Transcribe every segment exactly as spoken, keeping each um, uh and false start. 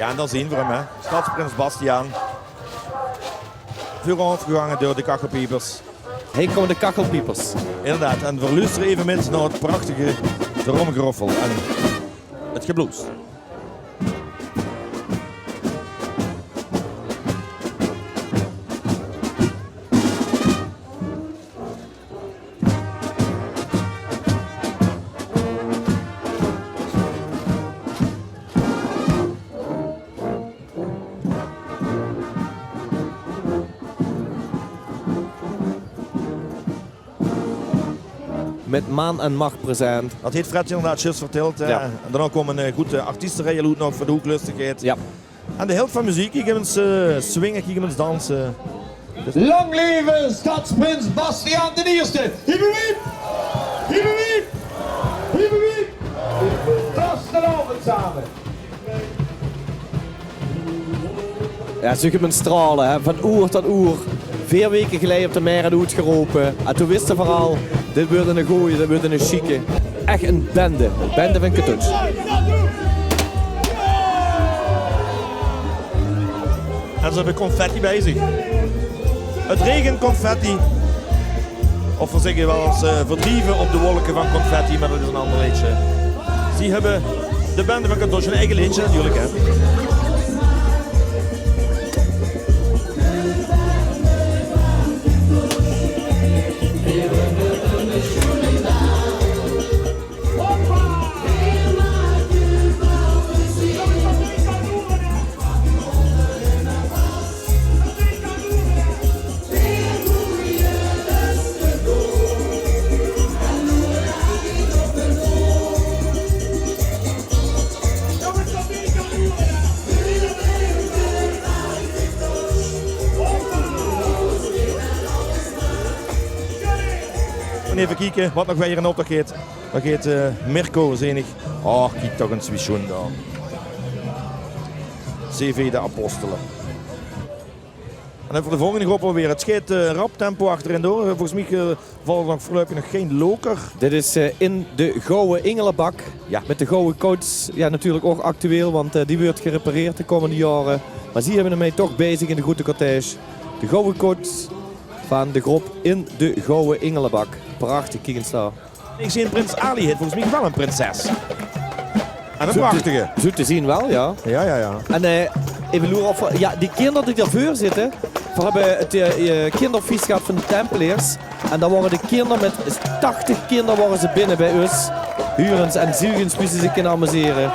Jao, en dao zien v'r 'm, hè. Stadsprins Bastiaan. Veuraofgegange door de Kachelpiepers. Hie kómme de Kachelpiepers. Inderdaad, en v'r loestere eve mit nao 't prachtige tromgeroffel en 't gebloes. Mit maan en mach present. Dat heet Fred inderdaad zjus vertèld, hè. Jao. En daonao kómme, eh, groete artieste rieje oet nog veur de hoeglöstegheid. Jao. En de held van meziek, kiek 'm ins, eh, swinge, kiek 'm ins danse. Lang leve stadsprins Bastiaan d'n Ierste! Hiep, hiep, hiep! Hiep, hiep, hiep! Hiep, hiep, hiep! Vastelaovend same! Jao, zuug 'm ins straole, hè. Van oer tot oer. Veer weke geleje op de Merret oetgerope. En toen wiste v'r al, dit weurt 'ne gooje, dit weurt 'ne sjieke. Ech 'n bende. 'n Bende van Ketoetsj. En ze höbbe confetti bij zich. 't Regent confetti. Of v'r zègke wel ins, eh, verdrieve op de wolke van confetti, mer dat is 'n anger leedsje. Zie höbbe, de bende van Ketoetsj, 'n eige leedsje natuurlik, hè. En eve kieke wat nog wijer in optoch geit. Dao geit, eh, Mirko, zeen ich. Och, kiek toch ins wie sjoen dao. C V de Apostelen. En dan veur de volgende groep alweer. 't Geit, eh, rap tempo achterin door. Eh, volges mich, eh, valt nog veurluipig nog gein loker. Dit is, eh, in de Gouwe Ingelebak. Jao. Mit de Gouwe Coach. Jao, natuurlik ouch actueel, want, eh, die weurt gerepareerd de kómmende jaore. Mer zie höbbe 'm toch bezig in de groete cortège. De Gouwe Coach van de groep in de Gouwe Ingelebak. Prachtig, kiek ins dao. Ich zeen prins Ali heet volges mich wel 'n prinses. En 'n prachtige. Zoe te zien wel, jao. Jao, jao, jao. En, eh, eve loere of v'r, jao, die kinder die dao veur zitte, v'r höbbe 't, eh, eh, kinderfies gehad van de Tempeleers. En dao wore de kinder mit tachtig kinder wore ze binne bij us. Huur ins en zuug ins wie ze zich kinne amusere.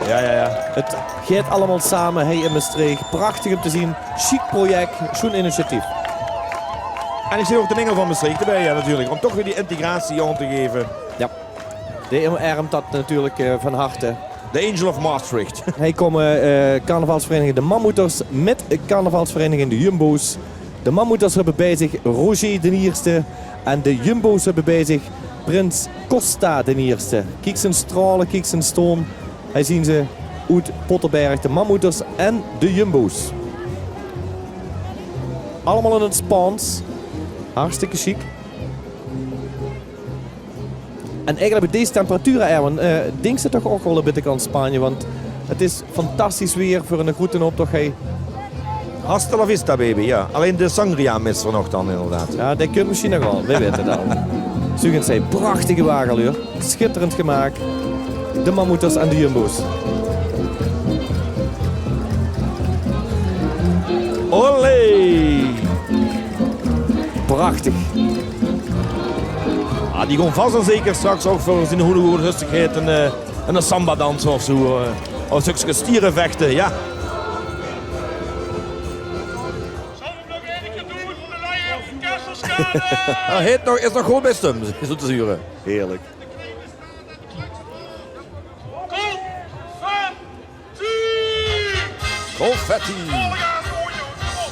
Jao, jao, jao. 't Geit allemaol same hie in Mestreech. Prachtig um te zien. Sjiek project, sjoen initiatief. En ich zeen ouch d'n ingel van Mestreech d'rbij, jao, natuurlik. Um toch weer die integratie aon te geve. Jao. Dae omermp dat natuurlik, eh, van harte. The Angel of Maastricht. Hie kómme, eh, carnavalsvereiniging de Mammoeters mit carnavalsvereiniging de Jumbo's. De Mammoeters höbbe bij zich Roger d'n Ierste en de Jumbo's höbbe bij zich prins Costa d'n Ierste. Kiek ze straole, kiek ze stoon. Hie zien ze oet Pottenberg, de Mammoeters en de Jumbo's. Allemaol in 't Spaans. Hartstikke sjiek. En eigelik bie dees temperature, Erwin, eh, dinks se toch ouch waal e bitteke aan Spanje, want 't is fantastisch weer veur 'ne groeten optoch, hè. Hasta la vista, baby, jao. Allein de sangria misse v'r nog dan, inderdaad. Jao, dae kump mesjiens nog waal, wae weit 't al. Zuug ins, hè, prachtige wageluur. Sjitterend gemaak. De Mammoeters en de Jumbo's. Olé! Prachtig. Ah, die gaon vas en zeker straks ouch veur zien hoeëge hoeëgste hostigheid 'n, eh, 'n samba danse of zoe, eh, of e stökske stierevechte, jao. Heet nog, is nog good bij stum, zoe te zure. Heerlik. Confetti.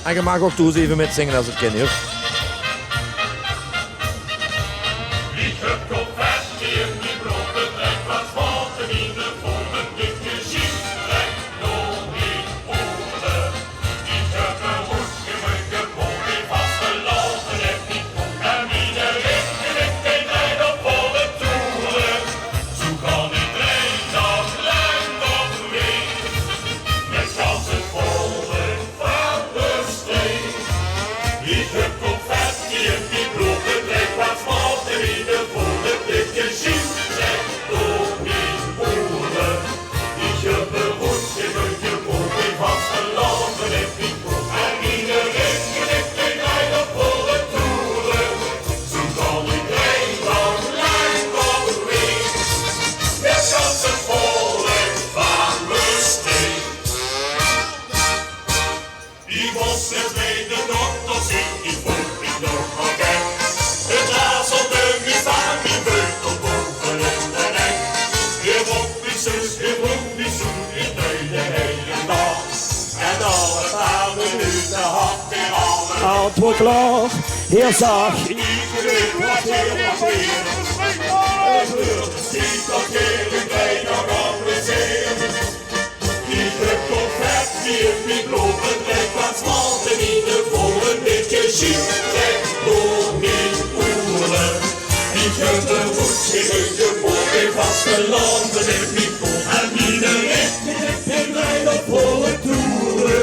En ge maag ouch thoes eve mitzinge es 't kin, huur. Klaor, heer zag. Ich weit waat heer waat heer. Het huurt zich det heer in Breida kan plezeer. Ich höb confetti in mien bloot en trek waat smalt in de volle dikke sjiep. Trek door mien oere. Ich höb ein roet gereje voor de vastelaovend in mien kop. En iedereen in Breida volle toere.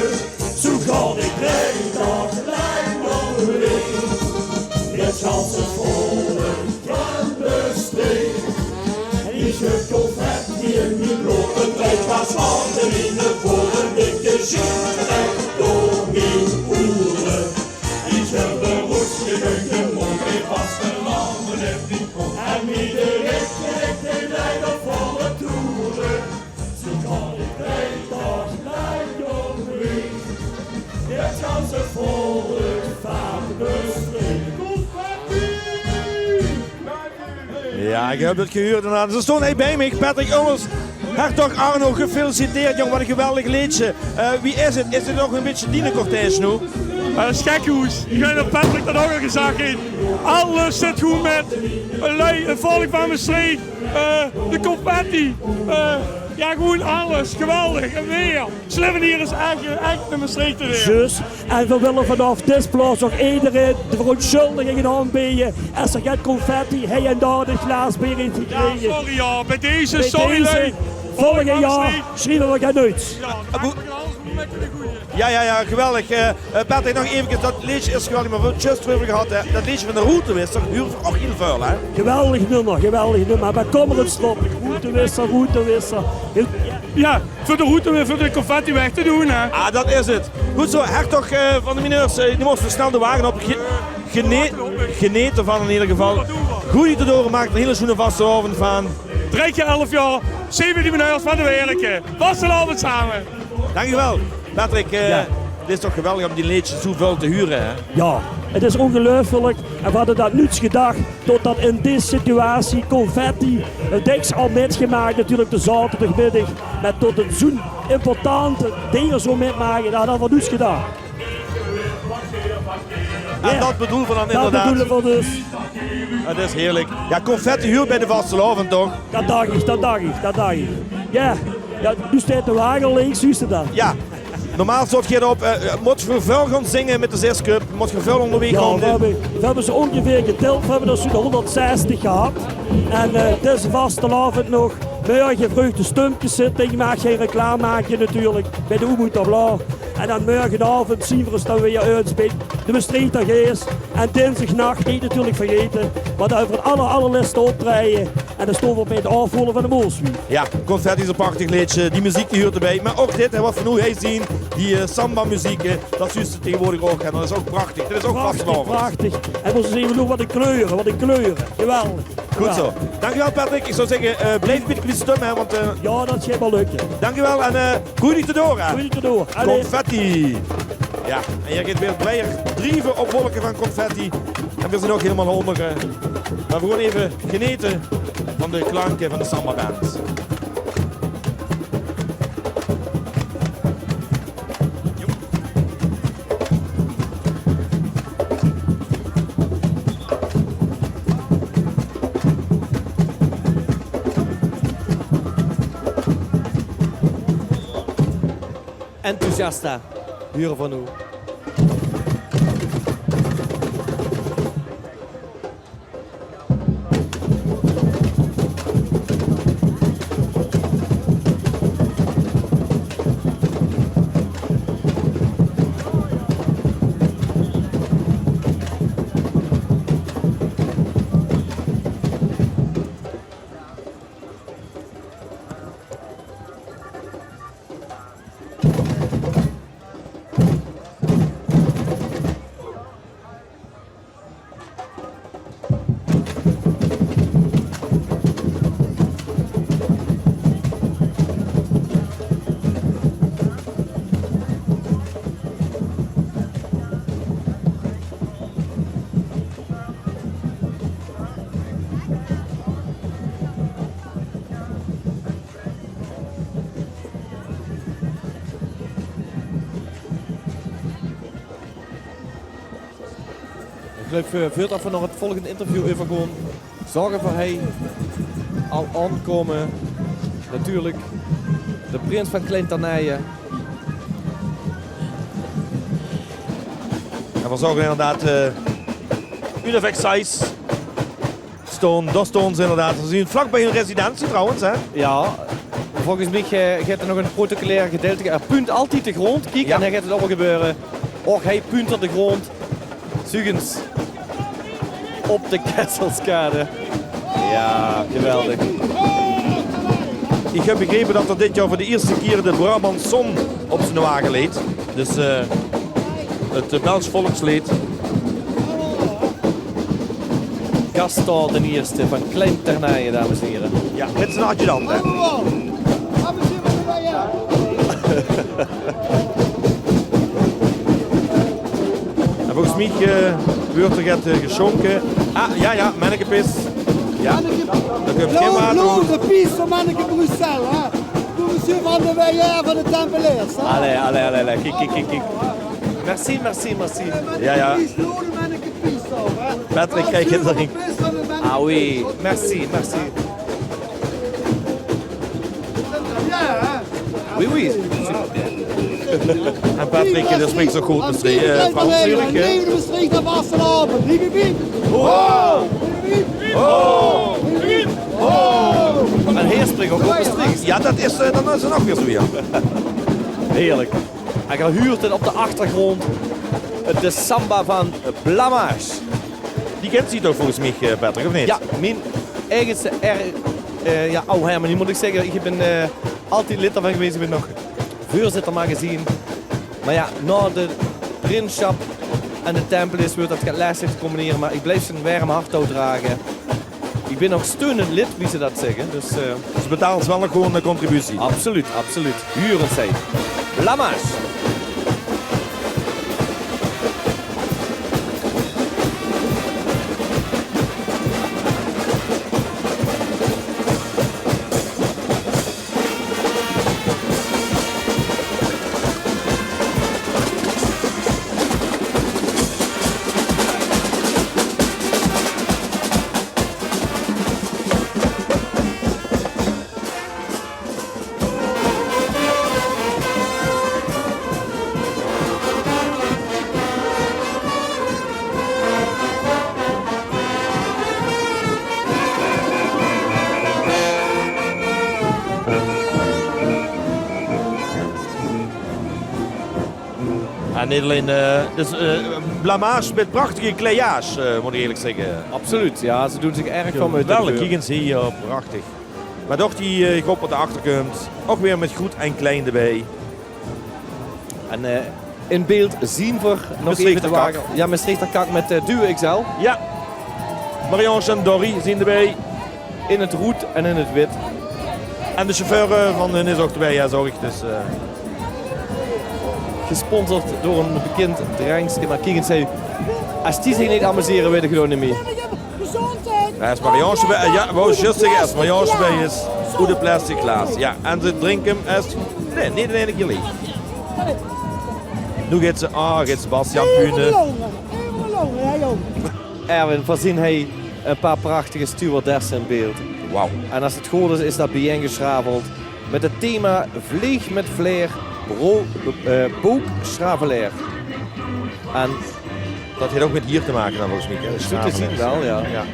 Zoe gaon ich drie daag lang nog mee. Het ganse volk van de streek. Ich höb confetti in mien bloot en trek waat smalt in de volle dikke sjiep. Trek door mien oere. Ich höb ein roet gereje, mond weer vastelaovend in mien kop. En iedereen in Breida volle toere. Zoe gaon ich drie daag lang nog mee. Het ganse volk van de streek. Jao, ich höb het gehuurd inderdaad. Ze stoon hie bie mich, Patrick Ummels. Hertog Arno, gefeliciteerd, jóng. Waat ein geweldig leedje. Eh, wie is het? Is het nog ein bietje diene cortège noe? Eh, 't is gekkenhoes. Ich weit det Patrick det ouch al gezag haet. Alles zit good mit. Ein lui, ein volk van Mestreech. Eh, de confetti. Eh, jao, gewoon alles. Geweldig. En weer. Slivenier is ech, ech ein Mestreechter weer. Zjus. En veer wille vanaaf dees plaots nog ederein de verontsjuldiging aanbeje es 'r get confetti, hie en dao ein glaas beer haet gekrege. Jao, sorry, jao. Bie deze, sorry, lui. Volgend jaor sjrieve veer get nuits. Jao, jao, jao, geweldig. Eh, eh, Patrick, nog efkes, det leedje is geweldig, mer veer höbbe 't zjus d'reuver gehad, hè. Det leedje van de Roetewisser hure veer ouch hiel väöl, hè? Geweldig nummer, geweldig nummer. Mer kóm mer ins d'rop. Roetewisser, Roetewisser. Hiel, jao. Jao, veur de roete, veur de confetti weg te doon, hè. Ah, det is het. Good zoe, Hertog, eh, van de Mineurs, eh, die mós snel de wage op. Ge-, gene-, geneet d'rvan in eder geval. Goeie te doon, maak d'r ein hiel sjoene vastelaovend van. Drie kier elf jaor, zeve die Mineurs van de Werke. Vastelaovend same. Dankjewel, Patrick. Eh, jao. Het is toch geweldig óm die leedjes zoeväöl te hure, hè? Jao, het is óngeluifelik. En veer hadde det noets gedach. Tot det in dees situatie confetti, het dèks al mitgemaak natuurlik de zaoterdigmiddig, mer tot 't zoe'n importante dinger zów mitmake, det hadde v'r noets gedach. En det bedoele v'r dan inderdaad. Det bedoele v'r dus. Het is heerlik. Jao, confetti huurt bie de vastelaovend, toch? Det dach ich, det dach ich, det dach ich. Jao, jao, noe steit de wage links, zuus se det? Jao. Normaal zów geer op, eh, mót geer väöl gaon zinge mit de Zesköp, mót geer väöl óngerwaeg gaon doon. Jao, veer höbbe, veer höbbe ze óngeveer getèld, veer höbbe d'r zoe'n hóngerdzestig gehad. En, eh, dees vastelaovend nog, mörge vreug de Stumkeszitting, maag gein reclame make natuurlik, bie de Oemoeter Blaor. En dan mörgenaovend zeen veer ós dan weer ins bie de Mestreechter Gees. En dinsdignach neet natuurlik vergaete, want dan höbbe veer 't aller-, allerlèste optraeje. En dan stoon veer bie 't aofrolle van de Mooswief. Jao, confetti is ein prachtig leedje. Die meziek die huurt d'rbie. Mer ouch dit, hè, waat veer noe hie zeen, die, eh, samba-meziek, hè, det zuus se taengewoordig ouch. En det is ouch prachtig. Det is ouch vastelaovend. Prachtig, prachtig. En mós ins eve zeen waat ein kleure, waat ein kleure. Geweldig. Good zoe. Dankjewel, Patrick. Ich zou zègke, eh, blief ein bietje bie de stum, hè, want, eh, jao, det geit waal lökke. Dankjewel en, eh, goeie naech de door, hè. Goeie naech de door. Allee. Confetti. Jao, en hie geit 't weer drieve op wolke van confetti. En veer zeen ouch hielemaol ónger, eh. Mer veer gaon eve genete van de klanke van de samba-band. Enthousiasta, hure van oe. Veurdat v'r nao 't volgende interview euvergaon, zage v'r hei al aankómme natuurlik de prins van Klein Ternaaie. En v'r zage inderdaad, eh, Unifex Size. Staon, dao staon ze inderdaad. Ze zien vlak bij hun residentie trouwens, hè? Jao, volges mich, eh, geit 'r nog 'n protocolair gedeilte. Hae puunt altied de grónd. Kiek, en hae geit 't ouch gebeure. Och, hae puunt op de grónd. Zuug ins. Op de Kesselskade. Jao, geweldig. Ich höb begrepe det d'r dit jaor veur de ierste kier de Brabantse zon op zien wage leet. Dus, eh, 't Bels volksleed. Gaston d'n Ierste van Klein Ternaaie, dames en hiere. Jao, mit zien adjudant, hè. En volges mich, eh, weurt d'r get, eh, gesjónke. Ah, jao, jao, mennekepis. Jao. Menneke-, dao kump gein water oet. L'eau de pisse, menneke Bruxelles, hè. Pour monsieur Van der Weijer van de Tempeleers, hè. Allee, allee, allee, allee. Kiek, kiek, kiek, kiek. Merci, merci, merci. Jao, jao. Patrick, kiek ins. Ah oui, merci, merci. Oui, oui. En Patrick, dae sprik zoe good Mestreechs, eh, Frans natuurlik, hè? Leve Mestreech en vastelaovend. Hiep, hiep, hiep. Ho! Hiep, hiep. Ho! Hiep, hiep. Ho! En hae sprik ouch good Mestreechs. Jao, det is, eh, det is nog weer zoe, jao. Heerlik. En geer huurt 't op de achtergróndj, de samba van Blamage. Die kins se toch volges mich, eh, Patrick, of neet? Jao, mien eigenste er-, eh, jao, aw hermenie mót ich zègke. Ich bön, eh, altied lid d'rvan gewaes. Ich bön nog veurzitter magazien. Mer jao, nao de prinssjap en de Tempeleers weurt det get lestig te combinere, mer ich blief ze 'n werm hart toedrage. Ich bön nog steunend lid, wie ze det zègke. Dus, eh, ze betaole waal nog gewoon 'n contributie. Absoluut, absoluut. Huur ins hei. Blamage. En neet allein, eh, dus, eh, Blamage mit prachtige kleidage, eh, mót ich ierlik zègke. Absoluut, jao, ze doon zich erg väöl meujte. Geweldig, kiek ins hie, prachtig. Mer ouch die, eh, gróp waat dao achter kump, ouch weer mit groet en klein d'rbie. En, eh, in beeld zeen v'r nog eve de wage. Mestreechter Kak. Jao, Mestreechter Kak mit, eh, Duo X L. Jao. Marie-Ange en Dorry zeen d'rbie. In 't roed en in 't wit. En de chauffeur, eh, van hun is ouch d'rbie, jao, zaog ich. Dus, eh. Gesponsord door e bekind drenkske. Mer kiek ins, hè. Es die zich neet amusere, weit ich 't ouch neet mie. Jao, es Marie-Ange d'rbie, eh, jao, wou ich zjus zègke, es Marie-Ange d'rbie is, oet de plastic glaas. Jao, en ze drinke 'm es, nae, neet in eine kier leeg. Noe geit ze, ah, geit Sebastiaan puune. Erwin, veer zeen hei e paar prachtige stewardesse in beeld. Wauw. En es 't good is, is dat bie-ein gesjraveld mit 't thema Vleeg mit Flair, bro-, eh, Book Schravelair. En dat haet ouch mit hie te make dan, volges mich, hè? Zoe te zeen waal, jao. Jao.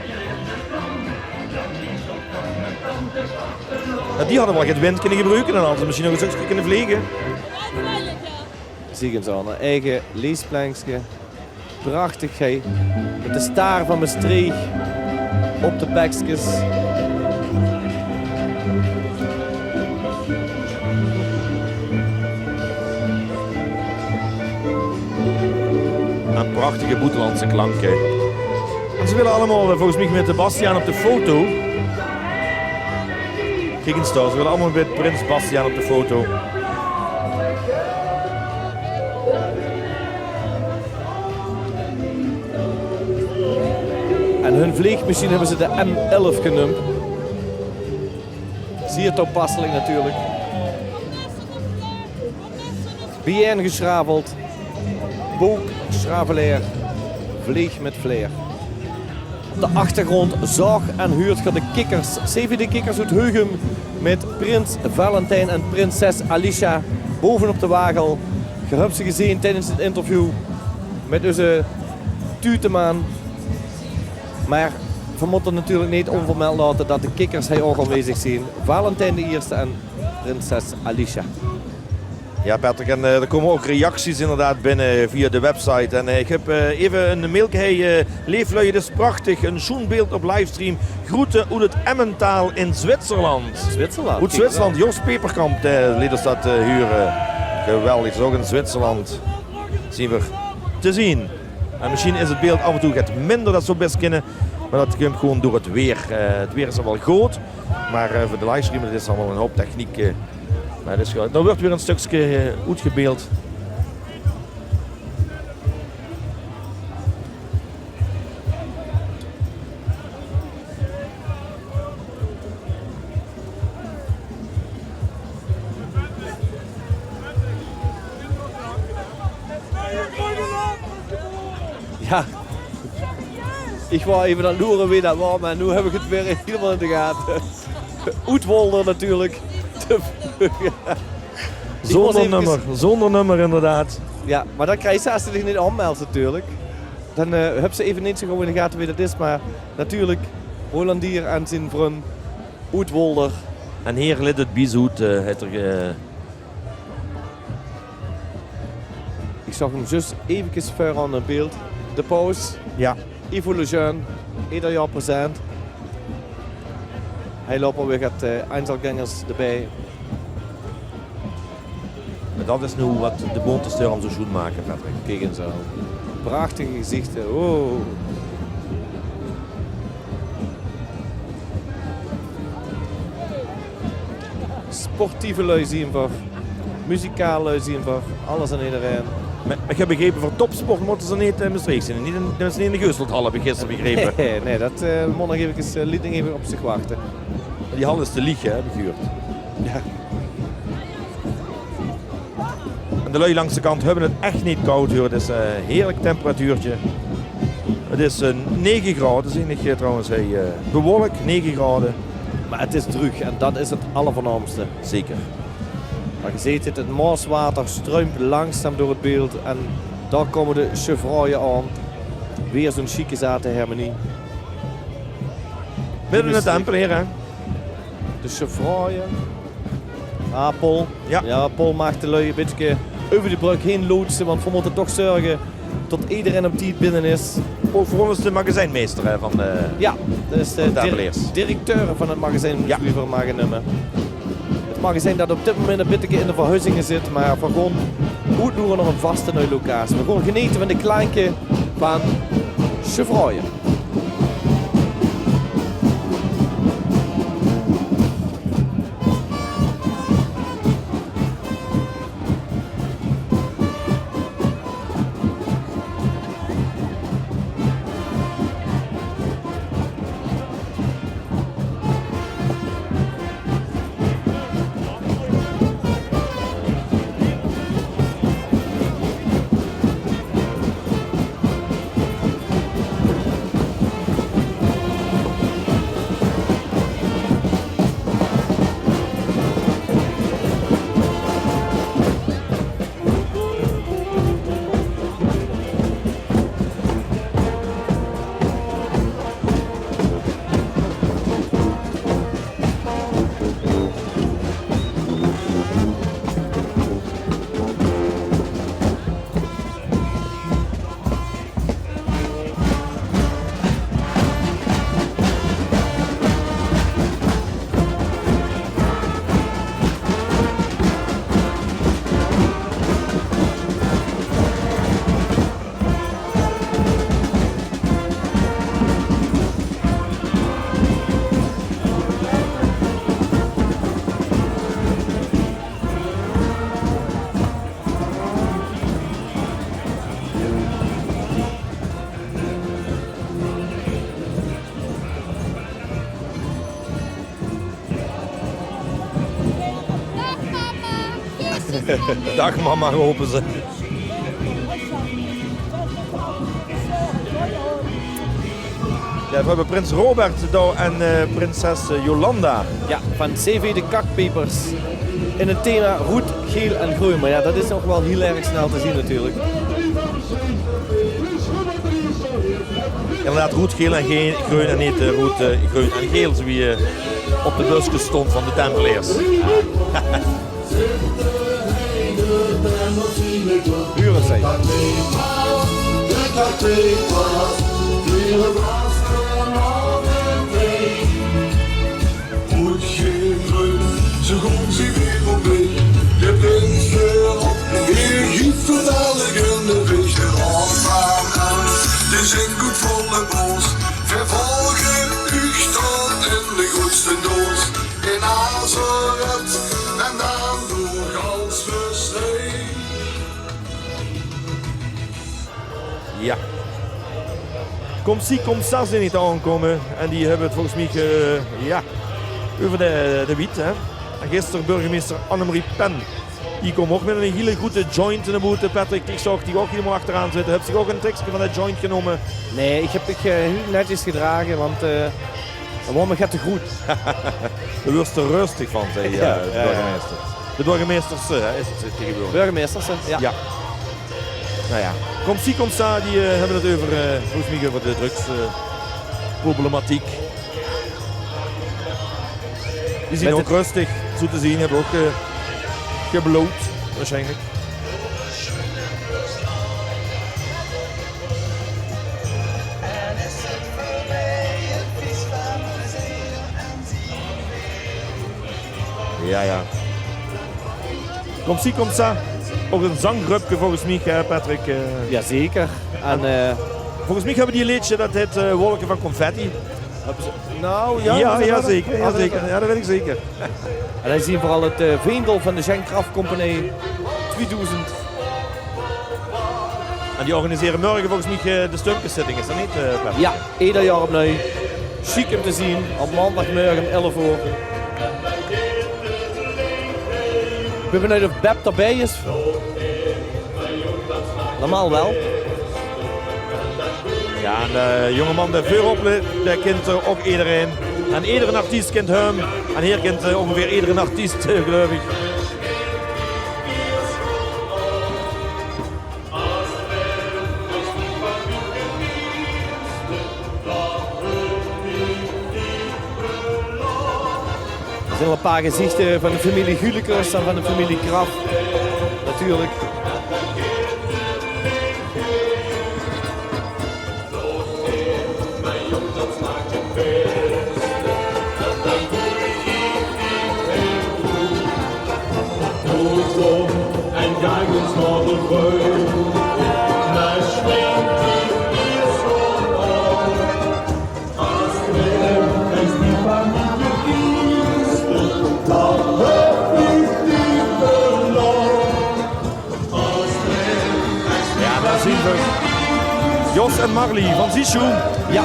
Jao, die hadde waal get wind kinne gebruke, dan hadde ze mesjien nog ins e stökske kinne vlege. Ziech ins aan, eige leesplenkske. Prachtig, hè. Mit de staar van Mestreech op de bekskes. En prachtige boetelandse klanke. En ze wille allemaol, eh, volges mich mit de Bastiaan op de foto. Kiek ins dao, ze wille allemaol mit prins Bastiaan op de foto. En hun vleegmesjien höbbe ze de M elf geneump. Zier toepasselik natuurlik. Bie-ein gesjraveld. Book Schravelair. Vleeg mit flair. Op de achtergróndj zaog en huurt geer de kikkers, CV de kikkers oet Heugem mit prins Valentijn en prinses Alicia bovenop de wagel. Geer höb ze gezeen tijdens het interview mit ózze Tuteman. Mer veer mótte natuurlik neet ónvermeld laote det de kikkers hie ouch aanwezig zien. Valentijn de Ierste en prinses Alicia. Ja, Patrick, en eh, d'r kómme ouch reacties inderdaad binne via de website. En eh, ich höb eh, effe ein mailke. Hey, eh, leef luuj, het is prachtig. Ein sjoen beeld op livestream. Groete oet het Emmental in Zwitserland. Zwitserland, oet Zwitserland. Jos Peperkamp, eh, leet ós det eh, hure. Geweldig, is ouch in Zwitserland. Zien v'r te zien. En mesjien is het beeld aaf en toe get minder, det zou bès kinne. Mer det kump gewoon door het weer. Eh, het weer is waal good. Mer eh, veur de livestream, det is allemaol ein houp techniek. Eh, mer det is good. Dao wuuert weer ein stökske eh, oetgebeeld. Ja. Ich waor effe aan 't loere wae det waor, mer noe höb ich het weer hielemaol in de gate. Oetwolder natuurlik. Zónger nummer, zónger nummer inderdaad. Ja, mer det kriegs se es se dich neet aanmelds natuurlik. Dan eh, höbs se effe neet zo gaw in de gate wae det is, mer natuurlik Roland Dier en zien vrun Oetwolder. En hie lit het bies oet, eh, het er, eh, Ich zaog 'm zjus efkes veuraon in beeld. De paus. Ja. Ivo Lejeune, eder jaor present. Hie loupe weer get eh, Einzelgängers d'rbie. Mer det is noe waat de Bóntestorm zo sjoen maak, Patrick. Kiek ins aan. Prachtige gezichter. Oh. Sportieve luuj zien v'r. Muzikaal luuj zien v'r. Alles en ederein. Mer ich höb begrepe, veur topsport mótte ze neet eh, in Mestreech zien. Neet in, tenminste neet in de Geuselthal, höb ich gister begrepe. Nae, nae, det eh, mót nog efkes eh, liet nog effe op zich wachte. Die hal is te lieg, hè, höb ich gehuurd. Ja. En de luuj langs de kant höbbe het ech neet kaod, huur. Het is eh, ein heerlik temperatuurtje. Het is eh, nege graod, zeen ich eh, trouwens. Hey, eh, bewolk, nege graod. Mer het is druug en det is het allerveurnaomste. Zeker. Mer geer zeet het, het Maoswater struimp langzaam door het beeld en dao kómme de chevraaie aan. Weer zo'n sjieke zate hermenie. Midde in de tempel hie, hè? De chevraaie. Ah, Paul. Ja. Ja, Paul maag de luuj ein bietje euver de brök heen loodse, want v'r mótte toch zörge det ederein op tied binne is. Paul Vroon is de magazijnmeester, hè, van de... Ja, det is de dir-, directeur van het magazijn, mót ich liever mer neume. Het magazijn det op dit moment ein bietje in de verhuizinge zit, mer v'r gaon oetloere nao ein vaste nuuj locatie. V'r gaon genete van de klaanke van Chevraaie. Daag mama, rope ze. Jao, veer höbbe prins Robert dao en, eh, prinses, eh, Jolanda. Jao, van C V de Kakpepers. In 't thema roed, geel en greun. Mer jao, dat is nog waal hiel erg snel te zeen natuurlik. Inderdaad, roed, geel en ge-, greun en neet, eh, roed, eh, greun en geel, zoewie, eh, op de buskes stóng van de Tempeleers. Hure zij. Good, geel, greun, ze góng ze weer op weg. De prins weer op, heer giet vertellen in de weg. De raam aan, de zin good volle boos. Vervolgen uch dan in de grootste doos. In Nazareth en dan door gans Mestreech. Jao. Comme ci, comme ça zeen die te aankómme. En die höbbe 't volges miech, eh, jao, euver de, de wiet, hè. En gister burgemeister Annemarie Pen. Die koom ouch mèt 'n hiel groete joint nao boete. Patrick, iech zaog diech ouch hielemaol achteraan zitte. Höbs diech ouch e tikske vaan dat joint genómme? Nein, iech höb miech, eh, hiel netsjes gedrage, want, eh, dat waor miech get te groet. Dao weurs te rösteg vaan, zag, eh, de burgemeister. De burgemeisterse, hè, is 't tegenwoordig. Burgemeisterse, jao. Jao. Noe jao. Comme ci, comme ça, die, eh, höbbe 't euver, eh, volges miech euver de drugs, eh, problematiek. Die zien ouch rösteg, zoe te zien, höbbe ouch, eh, gebloot, waarsjienlik. Jao, jao. Comme ci, comme ça. Ouch e zanggröpke volges miech, hè, Patrick, eh. Jaozeker. En, eh, volges miech höbbe die e leedsje dat heet, eh, Wolke vaan Confetti. Höbbe ze, noe, jao, jao, zeker, jao, zeker. Jao, dat weit iech zeker. En hei zien veural 't, eh, veendel vaan de Sjeng Kraf Compagnie twiedoezend. En die organisere mörge volges miech, eh, de Stumkeszitting, is dat neet, eh, Patrick? Jao, eder jaor opnui. Sjiek um te zien, op maondagmörge um elf oor. Iech bin benuid of Beb d'rbij is. Normaal wel. Jao, en de jongeman dee veurop löp, dee kint, eh, ouch ederein. En edere artiest kint häöm. En heer kint, eh, oongeveer edere artiest, eh, geluif iech. D'r zien al e paar gezichter vaan de femilie Gulekes en vaan de femilie Kraf, natuurlik. Jao, dao zien v'r. Jos en Marlie vaan Ziesjoen. Jao.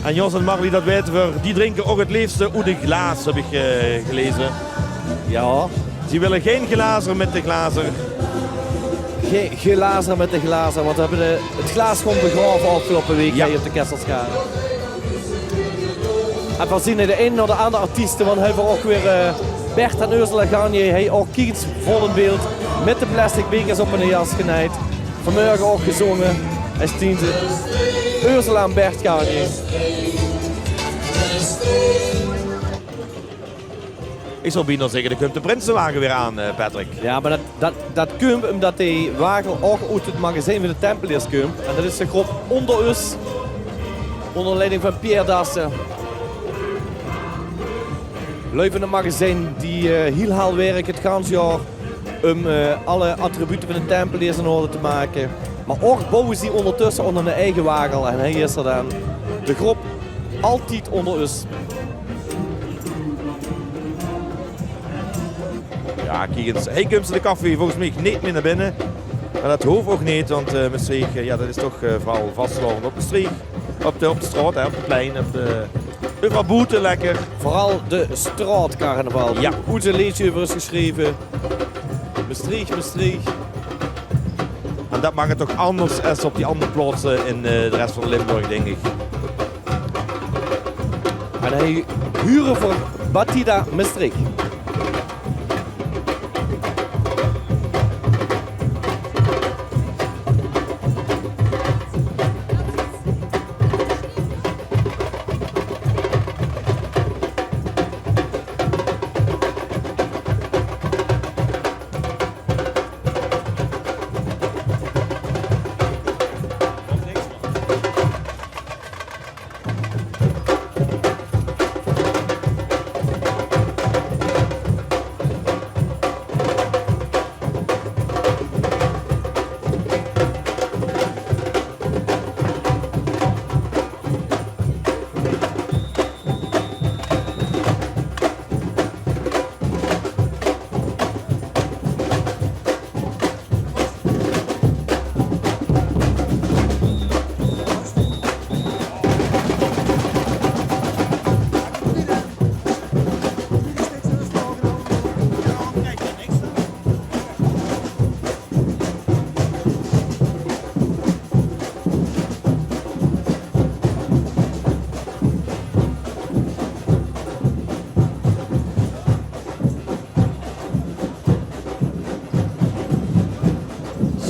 En Jos en Marlie, dat weite v'r, die drinke ouch 't leefste oet e glaas, höb iech, eh, geleze. Jao. Ze wèlle gein glazer mèt de glazer. Gein glazer mèt de glazer, want v'r höbbe de, 't glaas gewoen begraove aofgeloupe week hei op de Kesselsgade. En v'r zien de ein nao de aander artieste, want hei höbbe v'r ouch weer, eh, Bert en Ursula Garnier, hei ouch, kiek ins, vol in beeld, mèt de plastic bekers op hunne jas genejd. Vaanmörge ouch gezónge. Hei zien ze, Ursula en Bert Garnier. Iech zouw bienao zègke, dao kump de prinsewage weer aan, eh, Patrick. Jao, meh dat, dat, dat kump umtot dee wage ouch oet 't magazien vaan de Tempeleers kump. En dat is de gróp Onder Us, oonder leiding vaan Pierre Dassen. Lui vaan 't magazien die, eh, hiel hel wèrke 't gans jaor um, eh, alle attribute vaan de Tempeleers in orde te make. Meh ouch bouwe ze oondertösse oonder hun eige wage. En hei is 'r daan. De gróp Altied Onder Us. Jao, kiek ins. Hei kump ze de café volges miech neet mie nao binne. Meh dat hoof ouch neet, want, eh, Mestreech, eh, jao, dat is toch, eh, veural vastelaovend op Mestreech. Op de, op de straot, hè, op 't plein, op de, euveral boete lekker. Veural de straotcarnaval. Jao. Good e leedsje euver is gesjreve. Mestreech, Mestreech. En det maak 't toch anders es op die anger plaotse in, eh, de res van Limburg, dink ich. En hie hure veur Batida Mestreech.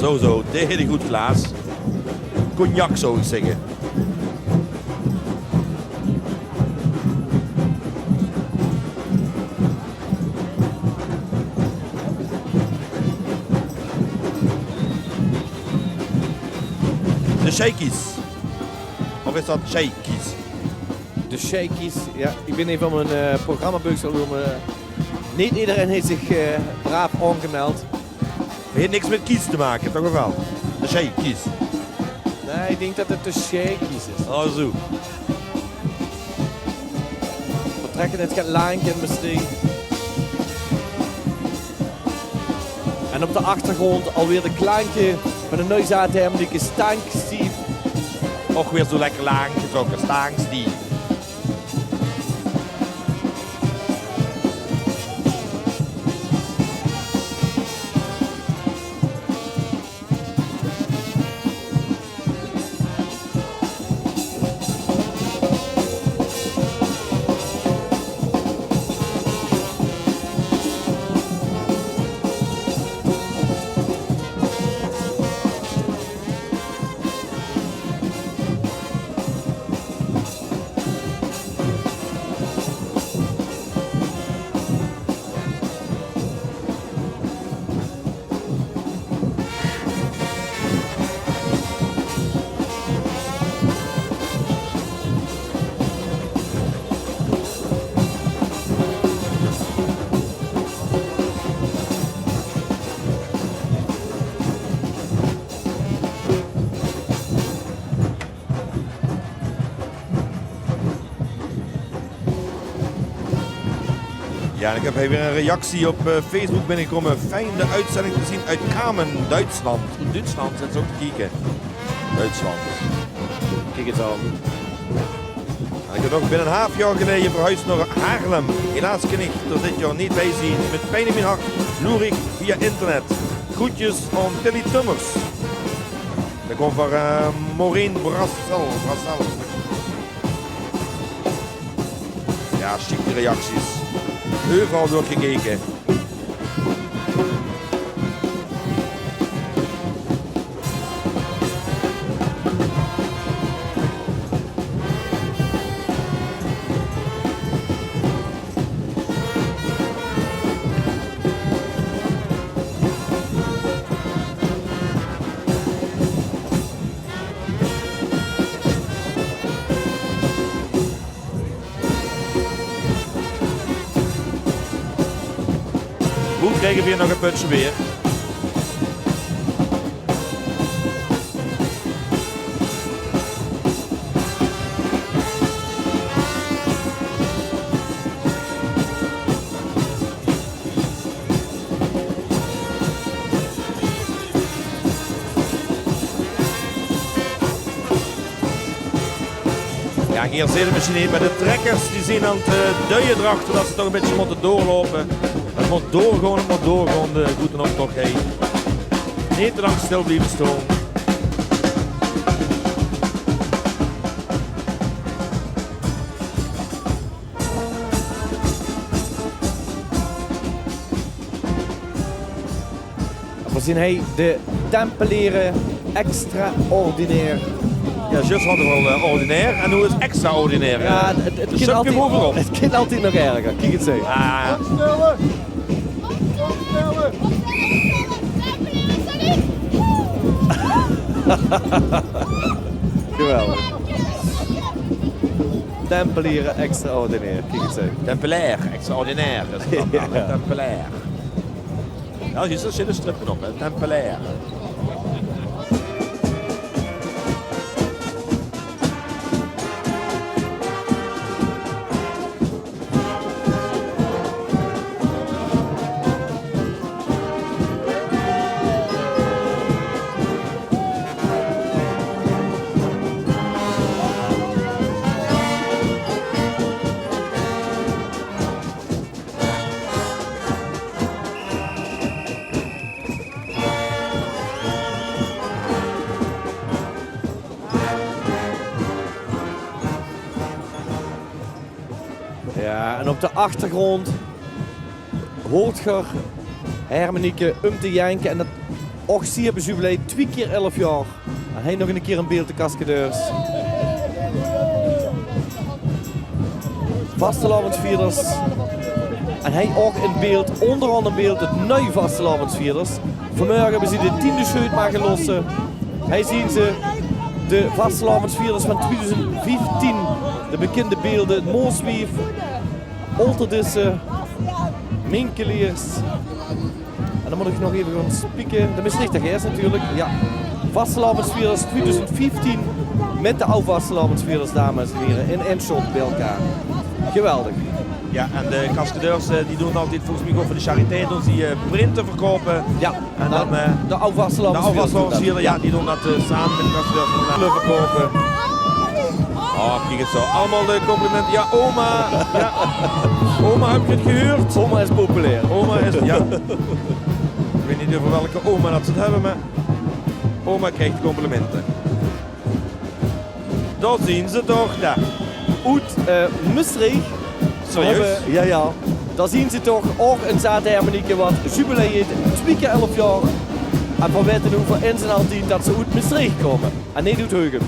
Zo, zo, det haet 'r good, Klaas. Cognac, zou ich zègke. De Sheikies. Of is det Sheikies? De Sheikies, jao. Ich bin effe mien, eh, programmabeuks aan 't doon, mer, eh, neet ederein haet zich, eh, braaf aangemeld. 't Haet niks mit kies te make, toch of waal? De Sheikies. Nae, ich dink det 't de Sheikies is. Oh, zo. Veer trèkke 't get laank in Mestreech. En op de achtergróndj alweer de klaanke van de Nuit Zaate Hemdekes, Staank Stief. Och, weer zo lekker laank getrokke, Staank Stief. Jao, en ich höb hie weer ein reactie op, eh, Facebook binnegekómme. Fijn de uitzending te zien uit Kamen, Duitsland. In Duitsland zeen ze ouch te kieke. Duitsland. Kiek ins aan. En ich höb nog: bin ein haaf jaor geleje verhuis nao Haarlem. Helaas kin ich d'r dit jaor neet bie zien. Mit pijn in mien hart loer ich via internet. Groetjes aan Tilly Tummers. Det kump van, eh, Maureen Brassel. Brassel. Jao, sjiek die reacties. Euveral wuuert gekeke. Boe kriege veer nog e pötsje weer? Jao, hie zeen v'r mesjiens neet, mer de trekkers die zeen aan 't, eh, duie d'rachter det ze toch e bietje mótte doorloupe. 't Mót doorgaon, 't mót doorgaon, de boetenoptoch, hè. Neet te lang stil blieve staon. Veer zeen hei de Tempelere Extraordinair. Jao, zjus hadde v'r al, eh, ordinair en noe is extraordinair. Jao, eh, 't, 't, 't kin altied, 't kin altied nog erger. Kiek ins hei. Ah. Geweldig. Tempelere Extraordinair. Kiek ins hei. Tempelair Extraordinair. Jao. Tempelair. Jao, hie zeen de strippe op, hè. Tempelair. Jao, en op de achtergróndj hoort geer Hermenieke um te jenke. En dat ouch zie op 't jubilee, twie kier elf jaor. En hei nog 'ne kier in beeld de cascadeurs. Vastelaovendsvierders. En hei ouch in beeld, ónger anger in beeld, 't nuuj vastelaovendsvierders. Vanmorge höbbe ze de tiende sjeut mage losse. Hei zeen ze de vastelaovendsvierders van twiedoezend vieftien. De bekinde beelde, 't Mooswief, Olterdisse, Minkeliers. En dan mót ich nog effe gaon spieke. De Mestreechter Gers natuurlik. Jao. Vastelaovendsvierders twiedoezend vieftien mit de aw vastelaovendsvierders, dames en hiere, in ein shot bie-ein. Geweldig. Jao, en de cascadeurs, eh, die doon altied, volges mich ouch veur de charité, doon ze, eh, printen verkoupe. Jao. En dan, eh, de aw vastelaovendsvierders, jao, die doon dat, eh, same mit de cascadeurs verkoupe. Oh, kiek ins zo. Allemaol de complimente. Jao, oma. Jao. Oma, höb geer 't gehuurd? Oma is populair. Oma is, jao. Ich weit neet euver welke oma dat ze 't höbbe, mer oma krieg complimente. Dao zeen ze toch, dao. Oet, eh, Mestreech. Serieus? Jao, jao. Dao zeen ze toch ouch ein zaat hermenieke wat jubileert, twie kier elf jaor. En veer weite noe veur ins en altied dat ze oet Mestreech kómme. En neet oet Heugem.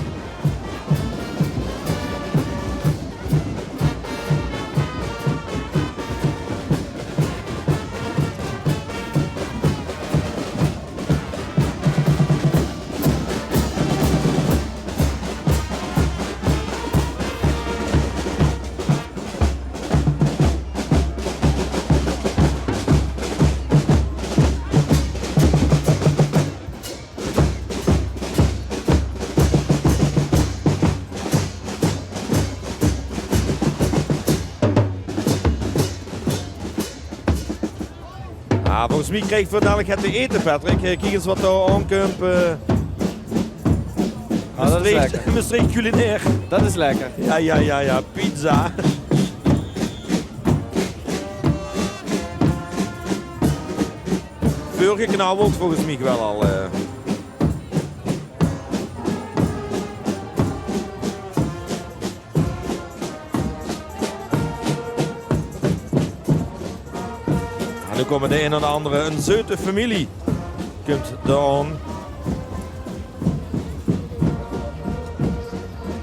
Ah, volges mich kriege v'r dalik get te ete, Patrick. Eh, kiek ins wat dao aankump, eh. Ah, dat is lekker. Mestreech culinair. Dat is lekker. Jao, jao, jao, jao. Pizza. Veurgeknauweld volges mich waal al, eh. En noe kómme de ein en de anger, ein zeute femilie kump dao aan.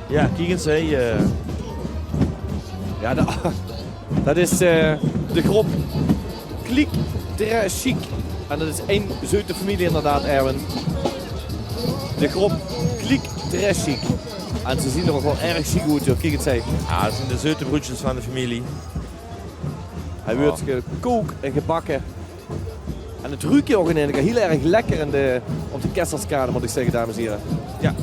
Jao, kiek ins, hè. Jao, de Dat is, eh, de groep Kliek Très Chic. En dat is ein zeute femilie inderdaad, Erwin. De groep Kliek Très Chic. En ze zien d'r ouch waal erg chic oet, joh. Kiek ins, hè. Jao, dat zien de zeute broedsjes van de femilie. Hei weurt gekook en gebakke. En 't ruuk ouch in eine kier hiel erg lekker in de, op de Kesselskraan, mót ich zègke, dames en hiere. Jao.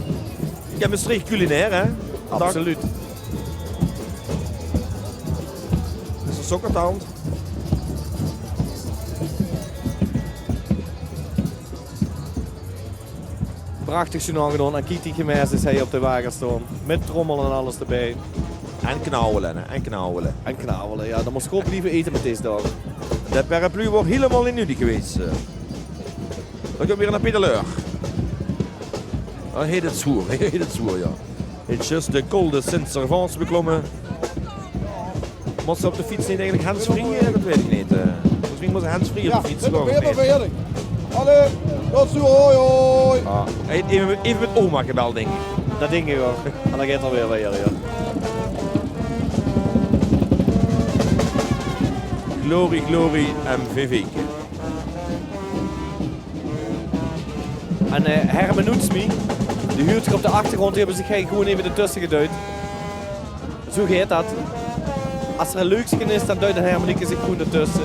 Jao, Mestreech culinair, hè? Absoluut. Is 'n sokkertand. Prachtig sjoen aangedoon. En kiek, die gemeis is hei op de wage staon. Mit trommel en alles d'rbie. En knauwele, hè? En knauwele. En knauwele, jao. Dan mós se good blieve ete mit dees daog. De paraplu waor hielemaol neet nudig gewees, eh. Dan kump weer 'ne pedaleur. Ah, heet 't zwoer, heet 't zwoer, jao. Heet zjus de Col de Sint-Servais beklomme. Mós se op de fiets neet eigelik handsfree? Eh, det weit ich neet. Eh, volges mich mós se handsfree op de fiets, geloof ich. Allee, tot zoe, hoi, hoi. Ah, eve, eve mit oma gebeld, dink ich. Det dink ich waal. En dan geit 'r weer, weer, jao. Glorie, glorie, M V V'ke. En, eh, Hermenutsmi, die huurt geer op de achtergróndj, die höbbe zich hie gewoen eve d'rtösse geduid. Zoe geit dat. Es d'r e leukske is, dan duit 't hermenieke zich gewoen d'rtösse.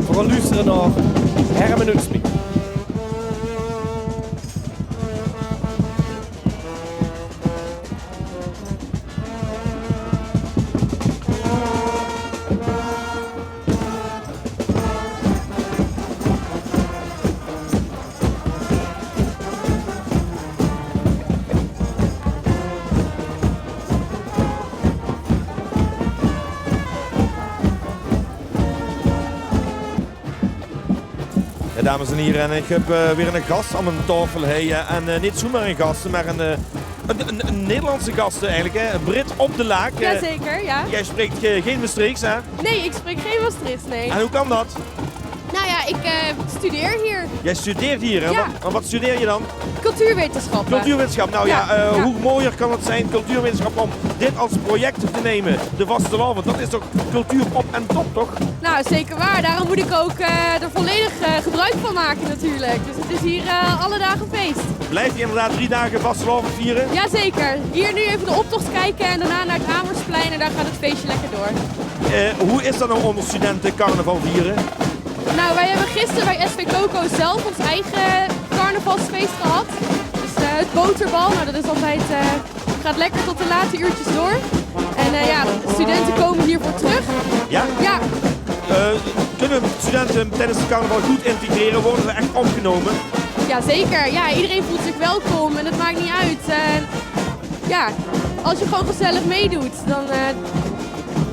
Veer gaon loestere nao Hermenutsmi. Jao, dames en hiere, en ich höb, eh, weer 'ne gas aan mien taofel hie. En, eh, neet zoemer 'ne gas, mer 'n, eh, 'n, 'n, 'n Nederlandse gas eigelik, hè? 'Ne Brit op de Laak. Eh, jazeker, ja. Jij spreekt ge-, geen Mestreechs, hè? Nee, ik spreek geen Maastrichts, nee. En hoe kan dat? Nou ja, ik, eh, studeer hier. Jij studeert hier, hè? Ja. Wat, wat studeer je dan? Cultuurwetenschappen. Cultuurwetenschap. Nou ja, eh, hoe mooier kan het zijn, cultuurwetenschap, om dit als project te nemen, de vastelaovend. Dat is toch cultuur op en top, toch? Nou, zeker waar. Daarom moet ik ook, eh, er volledig, eh, gebruik van maken natuurlijk. Dus het is hier, eh, alle dagen feest. Blijf je inderdaad drie dagen vastelaovend vieren? Jazeker. Hier nu even de optocht kijken en daarna naar het Amersplein en daar gaat het feestje lekker door. Eh, hoe is dat nou om als studenten carnaval vieren? Nou, wij hebben gisteren bij S V Coco zelf ons eigen carnavalsfeest gehad. Dus, eh, het boterbal, nou, dat is altijd, eh, gaat lekker tot de late uurtjes door. En, eh, ja, de studenten komen hiervoor terug. Ja? Ja. Eh, kunnen studenten tijdens de carnaval goed integreren? Worden ze echt opgenomen? Jazeker, ja, iedereen voelt zich welkom en het maakt niet uit. Eh, ja, als je gewoon gezellig meedoet, dan, eh,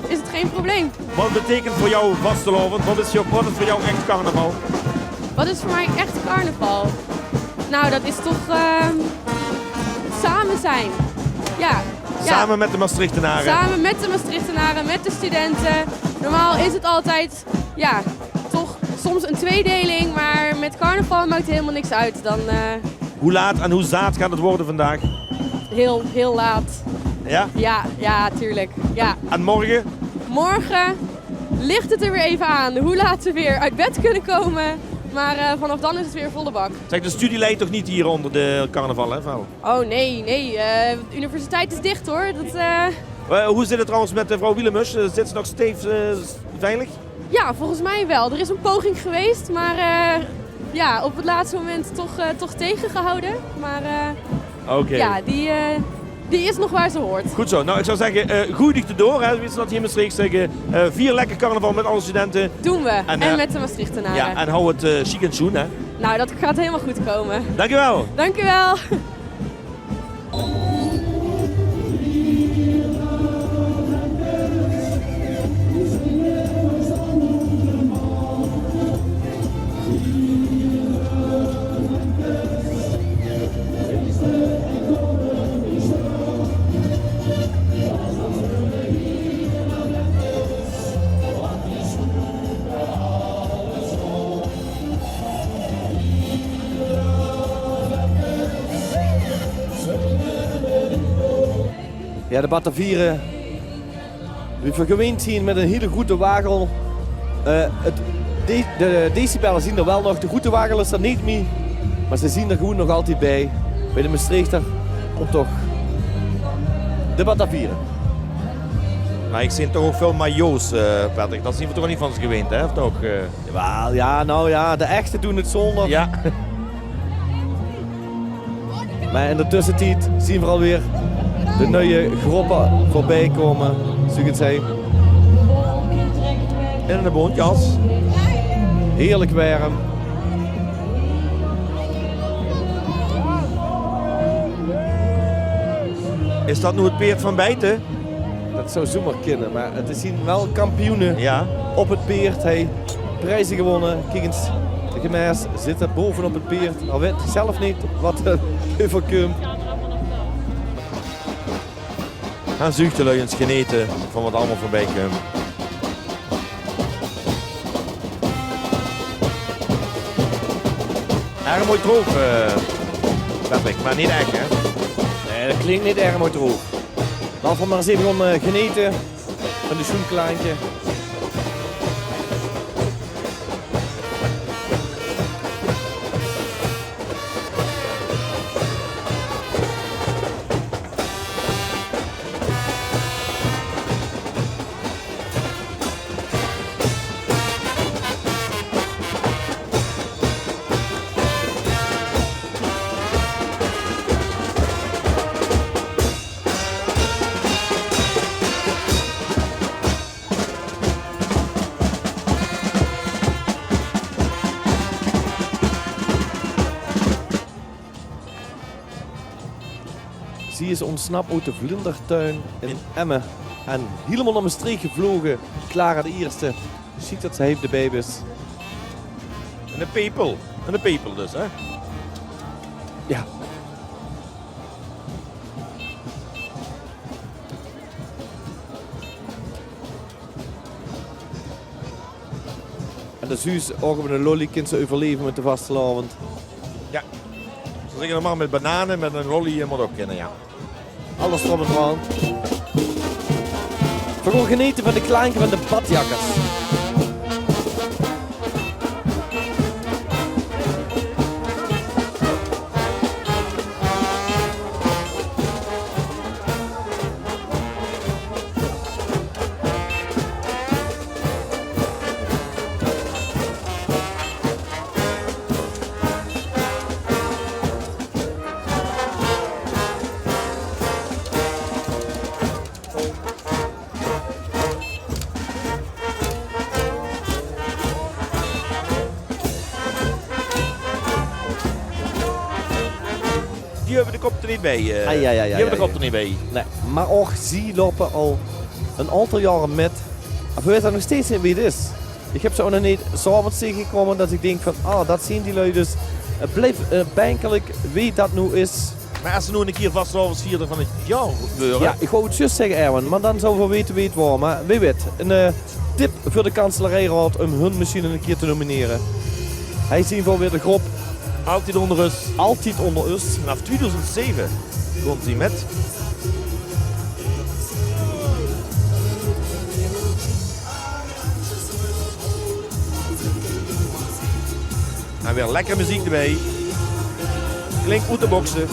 is het geen probleem. Wat betekent voor jou vastelaovend? Wat is jou, wat is voor jou echt carnaval? Wat is voor mij echt carnaval? Nou, dat is toch, ehm, samen zijn. Ja, ja. Samen met de Maastrichtenaren. Samen met de Maastrichtenaren, met de studenten. Normaal is het altijd, ja, toch soms een tweedeling, maar met carnaval maakt het helemaal niks uit. Dan, eh, Hoe laat en hoe zaat gaat het worden vandaag? Heel, heel laat. Ja? Ja, ja, tuurlijk. Ja. En morgen? Morgen ligt het er weer even aan hoe laat we weer uit bed kunnen komen. Maar, eh, vanaf dan is het weer volle bak. Zeg, de studie leidt toch niet hier onder de carnaval, hè, Val? Oh, nee, nee. Eh, de universiteit is dicht, hoor. Dat, eh, Eh, hoe zit het trouwens met mevrouw Wielemus? Eh, zit ze nog stevig, eh, veilig? Ja, volgens mij wel. Er is een poging geweest, maar, eh, ja, op het laatste moment toch, eh, toch tegengehouden. Maar, eh, Oké. Ja, die, eh, die is nog waar ze hoort. Goed zo. Nou, ik zou zeggen, eh, gooi dich door, hè, zoals ze dat hier in Maastricht zeggen. Eh, vier lekker carnaval met alle studenten. Doen we. En, eh, met de Maastrichtenaren. Ja, en hou het, eh, chic en sjoen, hè. Nou, dat gaat helemaal goed komen. Dankjewel. Dankjewel. Ja, de Batavieren, wie veer gewind zien mit 'n hiel groete wagel. Eh, 't, de, de decibelle zien d'r wel nog, de groete wagel is d'r neet mie, mer ze zien d'r gewoen nog altied bij, bij de Mestreechter optoch. De Batavieren. Mer ich zeen toch ouch väöl majo's, eh, Patrick. Dat zien veer toch neet van ós gewind, hè? Of toch, eh? Jawel, ja, nou ja, de echte doen 't zónger. Ja. Mer in de tössetied zien veer alweer de nuie groepe veurbij kómme, zoe ich 't zag. In 'n bóntjas. Heerlijk werm. Is dat noe 't peerd van Bijten? Dat zou zoemer kinne, mer 't zien wel kampioene op 't peerd. Hei, prijze gewonne. Kiek ins. De gemes zit bovenop het peerd. Hae weit zelf neet wat 'm euverkump. Gaon zuus de lui ins genete van wat allemaol veurbij kump. Erg mooi troef, eh, Patrick, maar neet ech, hè? Nae, det klink neet erg mooi troef. Laot v'r maar ins effe gaon, eh, genete van de sjoen klaanke. Zie is óntsnap oet de vlindertuin in Emmen en hielemaol nao Mestreech gevloge. Clara de Ierste. Sjiek det ze hie d'rbij is. En de pepel. En de pepel dus, hè? Ja. En det zuus se ouch op 'n lolly kins se euverleve mit de vastelaovend. Ja. Ze zègke normaal mit banane, mit 'n lolly, eh, mót ouch kinne, ja. Alles d'rop en d'raan. V'r gaon genete van de klaanke van de Badjakkers. Die höbbe de kop d'r neet bij, eh. Ai, ai, ai, die höbbe de kop d'r neet bij. Nae, mer ouch zie loupe al 'n aantal jaore mit. Of weit nog steeds neet wie 't is. Ich höb ze ouch nog neet 's aoves taengegekómme det ich dink van, ah, det zeen die lui dus. 't Blief, eh, benkelig wie det noe is. Mer es ze noe 'ne kier vastelaovesvierder van 't jaor weure. Ja, ich wou 't zjus zègke, Erwin, mer dan zouwe v'r weite wie 't waor. Mer wae weit, 'n, eh, tip veur de kanselarijraod óm hun mesjien 'ne kier te nominere. Hie zeen v'r weer de groep Altied Ónder Us. Altied Ónder Us. Vanaaf tweeduizend zeve kómme ze mit. En weer lekker meziek d'rbij. Klink oet de bokse.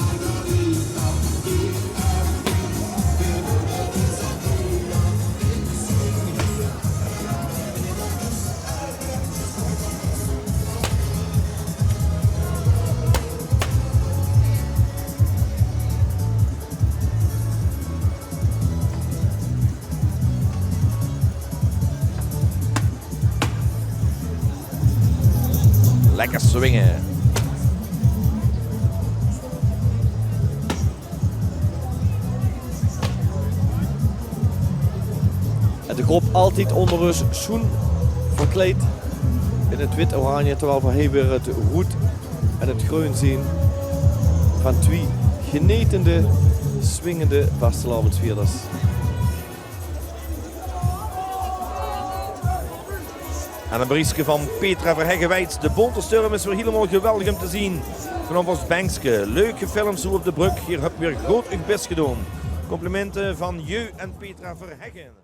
Lekker swinge. En de groep Altied Ónder Us, sjoen verkleid in 't wit-oranje, terwiel v'r hie weer 't roed en 't greun zeen van twie genetende, swingende vastelaovesvierders. En e berichske van Petra Verheggen weit: de Bonte Sturm is weer hielemaol geweldig óm te zeen. Vanaaf ós benkske. Leuk gefilmp, zoe op de brögk. Geer höb weer good eur bès gedaon. Complimente van Jeu en Petra Verheggen.